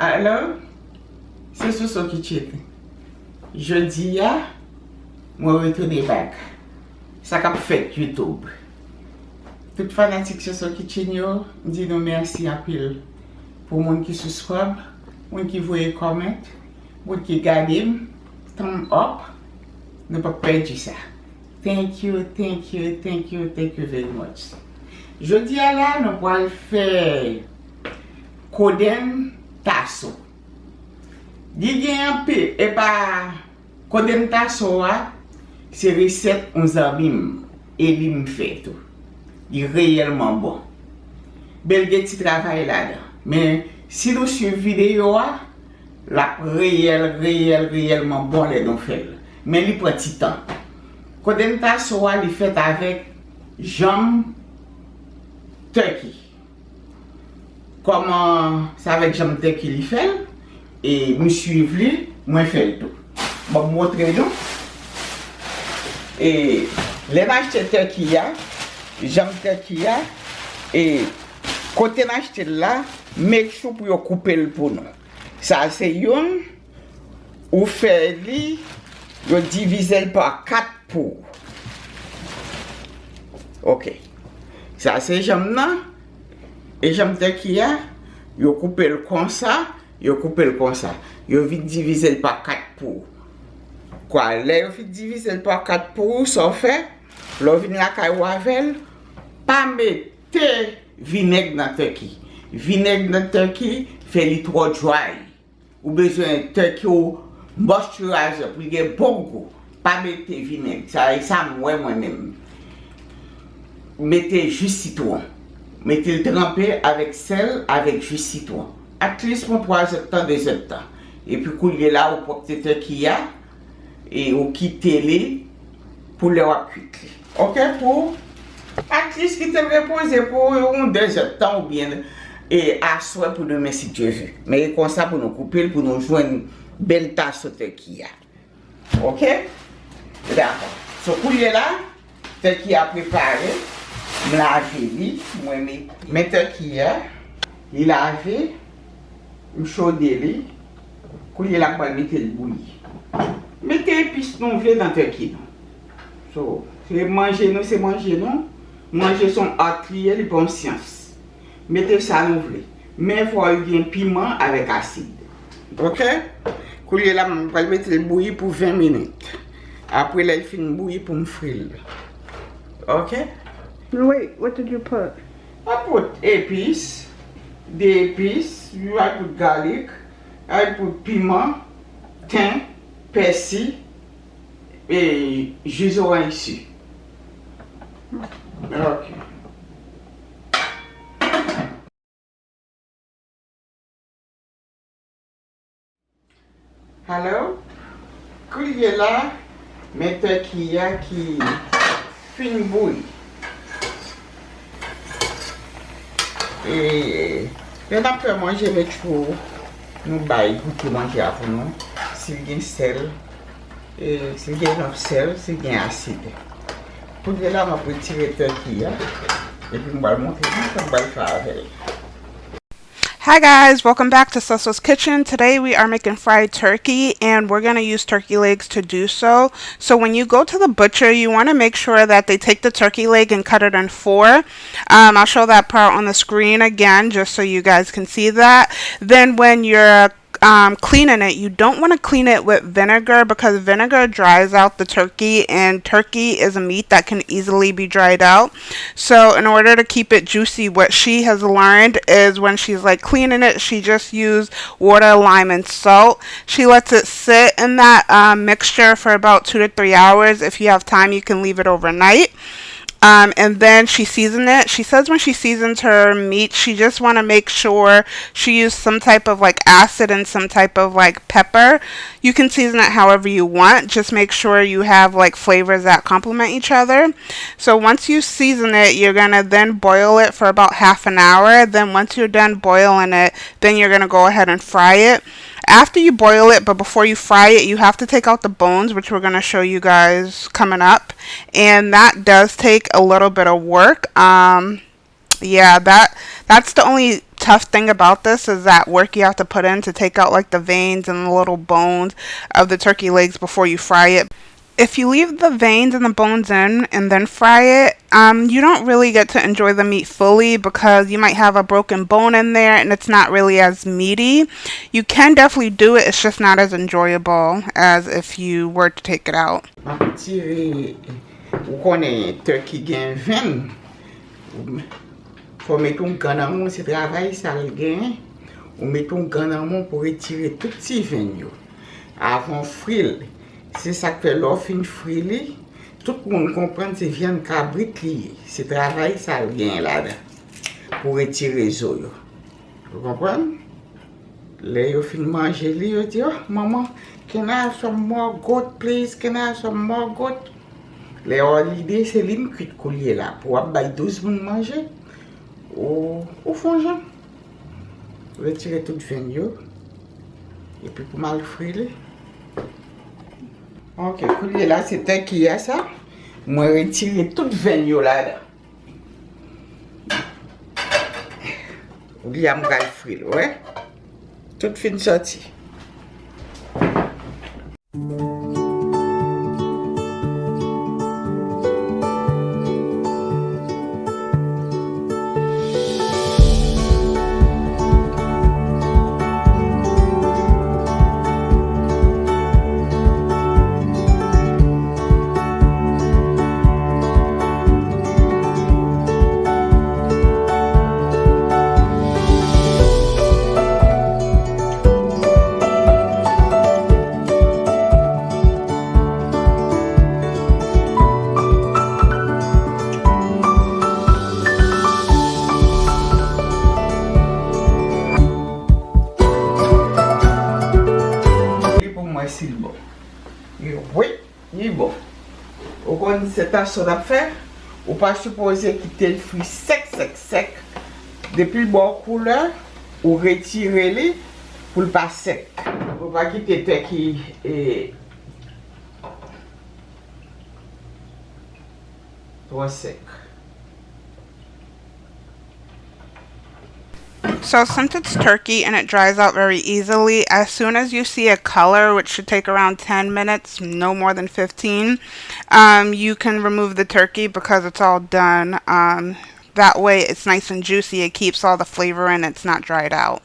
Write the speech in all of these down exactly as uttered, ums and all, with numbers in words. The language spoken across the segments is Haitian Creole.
Alo, se Soso Kitchen. Jodi a, mwen retounen back. Sa k ap fèt YouTube? Tout fanatik Soso Kitchen yo, m di nou mèsi anpil pou moun ki subscribe, moun ki voye comment, moun ki gade m, thumb up, nou p ap pèdi sa. Thank you, thank you, thank you, thank you very much. Jodi a la, nou pral fè kodenn taso. Li gen anpil, epa kodenn taso a, se resèt yon zanmi m, e li m fè tou. Li reyèlman bon. Bèl gen ti travay ladan. Men, si nou swiv videyo a, l ap reyèl, reyèl, reyèlman bon lè nou fè l. Men li pran ti tan. Kodenn taso a, li fèt avèk janm turkey. Kòman se avèk janm turkey li fè l, e m swiv li, mwen fè l tou. Bon, m montre nou. E lè n achte turkey a, janm turkey a, e kote n achte l la, make sure pou yo koupe l pou nou. Sa se youn, ou fè li, yo divize l pa kat pou ou. Ok. Sa se janm nan. E janm turkey a, yo koupe l konsa, yo koupe l konsa. Yo vin divize l pa kat pou ou. Kwa, lè yo fin divize l pa kat pou ou, sa w fè, lè w vin lakay ou avè l, pa mete vinèg nan turkey. Vinèg nan turkey fè li twò dry. Ou bezwen turkey ou moisturizer pou l gen bon gou. Pa mete vinèg. Sa e sa m wè mwen menm. Mete ji sitwon. Mete l tranpe avèk sèl, avèk ji sitwon. At least pou twa zèdtan, de zèdtan. Epi koulye la, ou pwòpte turkey a, e ou kite li pou lè w ap kwit li. Ok, pou at least kite l repoze pou yon de zèdtan oubyen e aswè pou demen si Dye ve. Men e konsa pou nou koupe l, pou nou jwenn bèl taso turkey a. Ok? Dakò. So, koulye la, turkey a prepare. M lave li, mwen met, men turkey a, li lave, m chode li. Koulye la, m pral mete l bouyi. Mete epis nou vle nan turkey nou. So, se manje nou, se manje nou. Manje se yon art li ye, li pa yon syans. Mete sa nou vle. Men fò l gen piman avèk asid. Ok? Koulye la, m pral mete l bouyi pou ven minit. Apre, lè l fin bouyi, pou m fri l. Ok? Wait, what did you put? I put epis, de epis, I put garlic, I put piman, ten, pèsi, e ji zoranj si. Ok. Hello? Koulye la, men turkey a ki fin bouyi. E lè n ap fè manje, make sure nou bay goute manje a pou nou. Si l gen sèl, e si l gen enough sèl, si l gen asid. Koulye la, m ap retire turkey a, epi m pral montre nou sa m pral fè avè l. Hi guys, welcome back to Cecil's Kitchen. Today we are making fried turkey and we're going to use turkey legs to do so. So when you go to the butcher, you want to make sure that they take the turkey leg and cut it in four. Um, I'll show that part on the screen again just so you guys can see that. Then when you're um, cleaning it, you don't want to clean it with vinegar because vinegar dries out the turkey, and turkey is a meat that can easily be dried out. So, in order to keep it juicy, what she has learned is when she's like cleaning it, she just used water, lime, and salt. She lets it sit in that um, mixture for about two to three hours. If you have time, you can leave it overnight. Um, and then she seasoned it. She says when she seasons her meat, she just want to make sure she used some type of like acid and some type of like pepper. You can season it however you want. Just make sure you have like flavors that complement each other. So once you season it, you're gonna then boil it for about half an hour. Then once you're done boiling it, then you're gonna go ahead and fry it. After you boil it, but before you fry it, you have to take out the bones, which we're gonna show you guys coming up. And that does take a little bit of work. Um, yeah, that that's the only Tough thing about this is that work you have to put in to take out, like, the veins and the little bones of the turkey legs before you fry it. If you leave the veins and the bones in and then fry it, um, you don't really get to enjoy the meat fully because you might have a broken bone in there and it's not really as meaty. You can definitely do it, it's just not as enjoyable as if you were to take it out. M ap retire, ou konnen turkey gen venn. Fò w mete yon gan nan men w, se travay sa l genyen. Ou mete yon gan nan men w pou retire tout ti venn yo. Avan w fri l. Se sa k fè lè w fin fri li, tout moun konprann se vyann kabrit li ye. Se travay sa l genyen ladan pou retire zo yo. Ou konprann? Lè yo fin manje li, yo di, "Oh, manman, can I have some more goat, please? Can I have some more goat?" Lè yo lide, se li m kwit koulye la. Pou w ap bay douz moun manje, ou, ou fè yon jan. Retire tout venn yo. Epi pou m al fri li. Ok, koulye la, se turkey a sa. Mwen retire tout venn yo ladan. Li a m pral fri l, wè. Tout fin sòti. Li pou mwen si l bon. Wi. Li bon. Ou konn se ta sa w t ap fè? Ou pa sipoze kite l fri sèk, sèk, sèk. Depi l ba w koulè, ou retire li pou l pa sèk. Ou pa kite turkey, e, twò sèk. So, since it's turkey and it dries out very easily, as soon as you see a color, which should take around ten minutes, no more than fifteen, um, you can remove the turkey because it's all done. Um, that way, it's nice and juicy. It keeps all the flavor in. It's not dried out.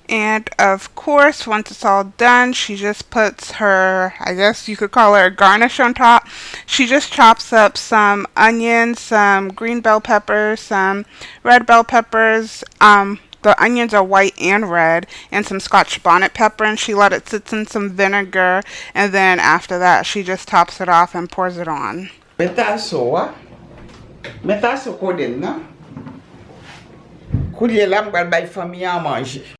And of course, once it's all done, she just puts her, I guess you could call her a garnish on top. She just chops up some onions, some green bell peppers, some red bell peppers. Um, the onions are white and red, and some scotch bonnet pepper, and she let it sit in some vinegar. And then after that, she just tops it off and pours it on. Men taso a. Men taso kodenn nan. Koulye la, m pral bay fanmi an manje.